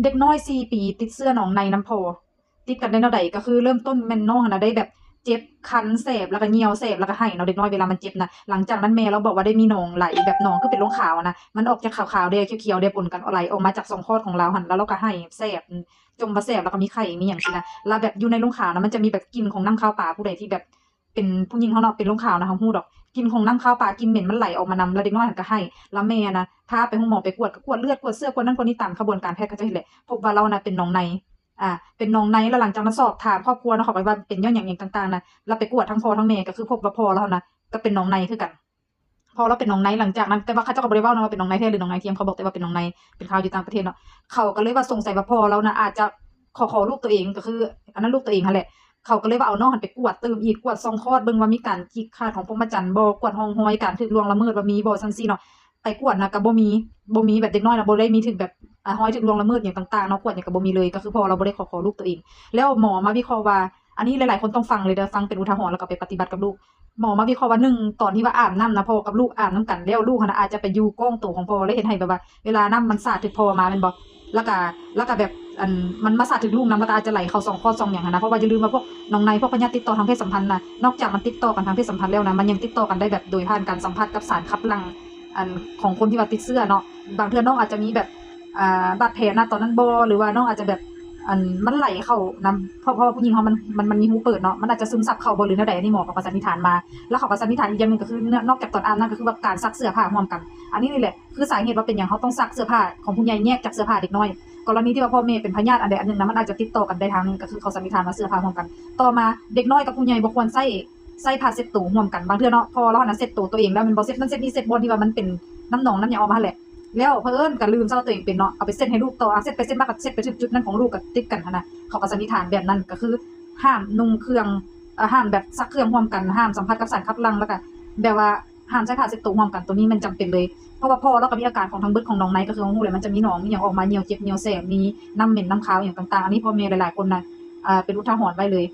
ເດັກນ້ອຍສີ່ປີຕິດເຊື້ອໜອງໃນນຳພໍ່ ຕິດກັນໄດ້ແນວໃດ? ກໍຄືເລີ່ມຕົ້ນແມ່ນນ້ອງຫັ້ນນະໄດ້ແບບເຈັບ ຄັນ ແສບ ແລ້ວກໍຍ່ຽວ ແສບ ແລ້ວກໍໄຫ້ເນາະ. ເດັກນ້ອຍເວລາມັນເຈັບນະ ຫຼັງຈາກນັ້ນແມ່ລາວບອກວ່າໄດ້ມີໜອງໄຫຼ ແບບໜອງຄືເປັນລົງຂາວນະ ມັນອອກຈາກຂາວໆແດ່ ຂຽວໆແດ່ ປົນກັນໄຫຼອອກມາຈາກຊ່ອງຄອດຂອງລາວຫັ້ນ ແລ້ວລາວກໍໄຫ້ແສບ ຈົ່ມວ່າແສບ ແລ້ວກໍມີໄຂ້ ມີຫຍັງຊີ້ນະ. ແລ້ວແບບຢູ່ໃນລົງຂາວນະ ມັນຈະມີແບບກິ່ນຂອງນ້ຳຄາວປາ ຜູ້ໃດທີ່ແບບເປັນຜູ້ຍິງເຮົາເນາະ ເປັນລົງຂາວນະ ເຮົາຮູ້ດອກ ກິ່ນຂອງນ້ຳຄາວປາ ກິ່ນເໝັນມັນໄຫຼອອກມານຳ ແລ້ວເດັກນ້ອຍຫັ້ນກໍໄຫ້ ແລ້ວແມ່ນະພາໄປໂຮງໝໍໄປກວດ ກໍກວດເລືອດ ກວດເຊື້ອ ກວດນັ້ນກວດນີ້ ຕາມຂະບວນການແພດເຂົາເຈົ້າເຮັດແຫຼະ ພົບວ່າລາວນະເປັນໜອງໃນ ອ່າ ເປັນໜອງໃນ. ແລ້ວຫຼັງຈາກນັ້ນສອບຖາມຄອບຄົວເນາະ ເຂົາກໍວ່າເປັນຍ້ອນຫຍັງຫຍັງຕ່າງໆນະ ແລ້ວໄປກວດທັງພໍ່ທັງແມ່ ກໍຄືພົບວ່າພໍ່ລາວນະກໍເປັນໜອງໃນຄືກັນ. ພໍ່ລາວເປັນໜອງໃນ ຫຼັງຈາກນັ້ນ ແຕ່ວ່າເຂົາເຈົ້າກໍບໍ່ໄດ້ເວົ້ານະວ່າເປັນໜອງໃນແທ້ ຫຼື ໜອງໃນທຽມ ເຂົາບອກແຕ່ວ່າເປັນໜອງໃນ ເປັນຂ່າວຢູ່ຕ່າງປະເທດເນາະ. ເຂົາກໍເລີຍວ່າສົງໄສວ່າພໍ່ລາວນະອາດຈະຂໍ ຂໍລູກໂຕເອງ ກໍຄືອັນນັ້ນລູກໂຕເອງຫັ້ນແຫຼະ. ເຂົາກໍເລີຍວ່າເອົານ້ອງຫັ້ນໄປກວດຕື່ມອີກ ກວດຊ່ອງຄອດເບິ່ງວ່າມີການຈີກຂາດຂອງພົມມະຈັນບໍ່ ກວດຮ່ອງຮອຍການຖືກລ່ວງລະເມີດວ່າມີບໍ່ ຊັ້ນຊີ້ເນາະ. ໄປກວດນະກໍບໍ່ມີ ບໍ່ມີແບບເດັກນ້ອຍນະບໍ່ໄດ້ມີຖືກແບບ ອ່າ ຮອຍຖືກລ່ວງລະເມີດຫຍັງຕ່າງໆເນາະ ກວດຫຍັງກໍບໍ່ມີເລີຍ. ກໍຄືພໍ່ລາວບໍ່ໄດ້ຂໍ ຂໍລູກໂຕເອງ. ແລ້ວໝໍມາວິເຄາະວ່າ ອັນນີ້ຫຼາຍໆຄົນຕ້ອງຟັງເລີຍເດີ້ ຟັງເປັນອຸທາຫອນ ແລ້ວກໍໄປປະຕິບັດກັບລູກ. ໝໍມາວິເຄາະວ່າ ໜຶ່ງ ຕອນທີ່ວ່າອາບນ້ຳນະ ພໍ່ກັບລູກອາບນຳກັນ ແລ້ວລູກຫັ້ນນະອາດຈະໄປຢູ່ກ້ອງໂຕຂອງພໍ່ ແລ້ວເຮັດໃຫ້ແບບວ່າເວລານ້ຳມັນສາດຖືກພໍ່ມາແມ່ນບໍ່ ແລ້ວກະ ແລ້ວກະແບບ ອັນ ມັນມາສາດຖືກລູກນຳ ແລ້ວກະອາດຈະໄຫຼເຂົ້າຊ່ອງຄອດຊ່ອງຫຍັງຫັ້ນນະ. ເພາະວ່າຢ່າລືມວ່າພວກໜອງໃນ ພວກພະຍາດຕິດຕໍ່ທາງເພດສຳພັນນະ ນອກຈາກມັນຕິດຕໍ່ກັນທາງເພດສຳພັນແລ້ວນະ ມັນຍັງຕິດຕໍ່ກັນໄດ້ແບບໂດຍຜ່ານການສຳຜັດກັບສານຂັບຫຼັ່ງ ອັນ ຂອງຄົນທີ່ວ່າຕິດເຊື້ອເນາະ. ບາງເທື່ອນ້ອງອາດຈະມີແບບ ອ່າ ບາດແຜນະຕອນນັ້ນບໍ່ ຫຼືວ່ານ້ອງອາດຈະແບບ ອັນ ມັນໄຫຼເຂົ້ານຳ ເພາະ ເພາະວ່າຜູ້ຍິງເຮົາມັນ ມັນ ມັນມີຮູເປີດເນາະ ມັນອາດຈະຊຶມຊັບເຂົ້າບໍ່ ຫຼືແນວໃດ ອັນນີ້ໝໍເຂົາກໍສັນນິຖານມາ. ແລ້ວເຂົາກໍສັນນິຖານອີກຢ່າງໜຶ່ງ ກໍຄືນອກຈາກຕອນອາບນ້ຳ ກໍຄືແບບການຊັກເສື້ອຜ້າຮ່ວມກັນ. ອັນນີ້ນີ້ແຫຼະ ຄືສາເຫດວ່າເປັນຫຍັງເຮົາຕ້ອງຊັກເສື້ອຜ້າຂອງຜູ້ໃຫຍ່ແຍກຈາກເສື້ອຜ້າເດັກນ້ອຍ. ກໍລະນີທີ່ວ່າພໍ່ແມ່ເປັນພະຍາດອັນໃດອັນໜຶ່ງນະ ມັນອາດຈະຕິດຕໍ່ກັນໄດ້ທາງນີ້ ກໍຄືເຂົາສັນນິຖານວ່າເສື້ອຜ້າຮ່ວມກັນ. ຕໍ່ມາເດັກນ້ອຍກັບຜູ້ໃຫຍ່ບໍ່ຄວນໃຊ້ ໃຊ້ຜ້າເຊັດໂຕຮ່ວມກັນ. ບາງເທື່ອເນາະ ພໍ່ລາວຫັ້ນນະເຊັດໂຕຕົວເອງແລ້ວແມ່ນບໍ່ ເຊັດນັ້ນເຊັດນີ້ ເຊັດບ່ອນທີ່ວ່າມັນເປັນນ້ຳໜອງນ້ຳຫຍັງອອກມາຫັ້ນແຫຼະ ແລ້ວເຜີນກໍລືມຊະວ່າຕົວເອງເປັນເນາະ ເອົາໄປເຊັດໃຫ້ລູກຕໍ່ ເຊັດໄປເຊັດມາກໍເຊັດໄປຖືກຈຸດນັ້ນຂອງລູກ ກໍຕິດກັນຫັ້ນນະ. ເຂົາກໍສັນນິຖານແບບນັ້ນ ກໍຄືຫ້າມນຸ່ງເຄື່ອງ ເອີ ຫ້າມແບບຊັກເຄື່ອງຮ່ວມກັນ ຫ້າມສຳຜັດກັບສານຂັບຫຼັ່ງ ແລ້ວກໍແບບວ່າຫ້າມໃຊ້ຜ້າເຊັດໂຕຮ່ວມກັນ. ໂຕນີ້ແມ່ນຈຳເປັນເລີຍ ເພາະວ່າພໍ່ລາວກໍມີອາການຂອງທັງເບິດຂອງໜອງໃນ ກໍຄືເຮົາຮູ້ແຫຼະ ມັນຈະມີໜອງ ມີຫຍັງອອກມາ ຍ່ຽວເຈັບ ຍ່ຽວແສບ ມີນ້ຳເໝັນ ນ້ຳຄາວ ອີ່ຫຍັງຕ່າງໆ. ອັນນີ້ພໍ່ແມ່ຫຼາຍໆຄົນນະ ອ່າ ເປັນອຸທາຫອນໄວ້ເລີຍ.